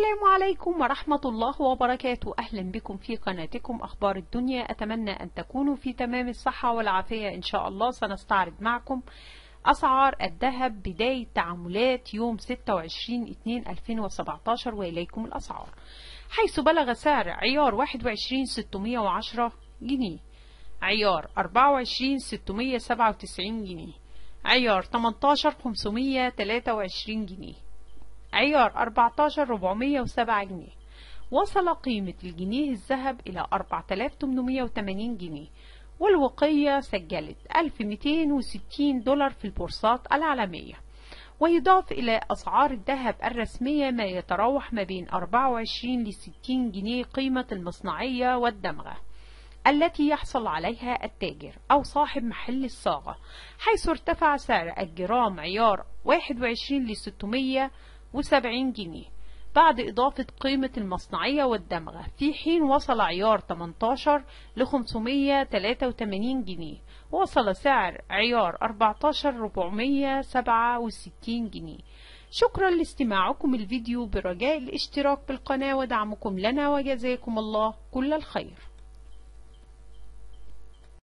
السلام عليكم ورحمة الله وبركاته. أهلا بكم في قناتكم أخبار الدنيا. أتمنى أن تكونوا في تمام الصحة والعافية إن شاء الله. سنستعرض معكم أسعار الذهب بداية تعاملات يوم 26/2/2017، وإليكم الأسعار. حيث بلغ سعر عيار 21 610 جنيه، عيار 24 697 جنيه، عيار 18 523 جنيه، عيار 14 407 جنيه. وصل قيمة الجنيه الذهب إلى 4880 جنيه، والوقية سجلت 1260 دولار في البورصات العالمية. ويضاف إلى أسعار الذهب الرسمية ما يتراوح ما بين 24 ل 60 جنيه قيمة المصنعية والدمغة التي يحصل عليها التاجر أو صاحب محل الصاغة، حيث ارتفع سعر الجرام عيار 21 ل 670 جنيه بعد إضافة قيمة المصنعية والدمغة، في حين وصل عيار 18 ل 583 جنيه، وصل سعر عيار 14 467 جنيه. شكرا لاستماعكم الفيديو، برجاء الاشتراك بالقناة ودعمكم لنا، وجزاكم الله كل الخير.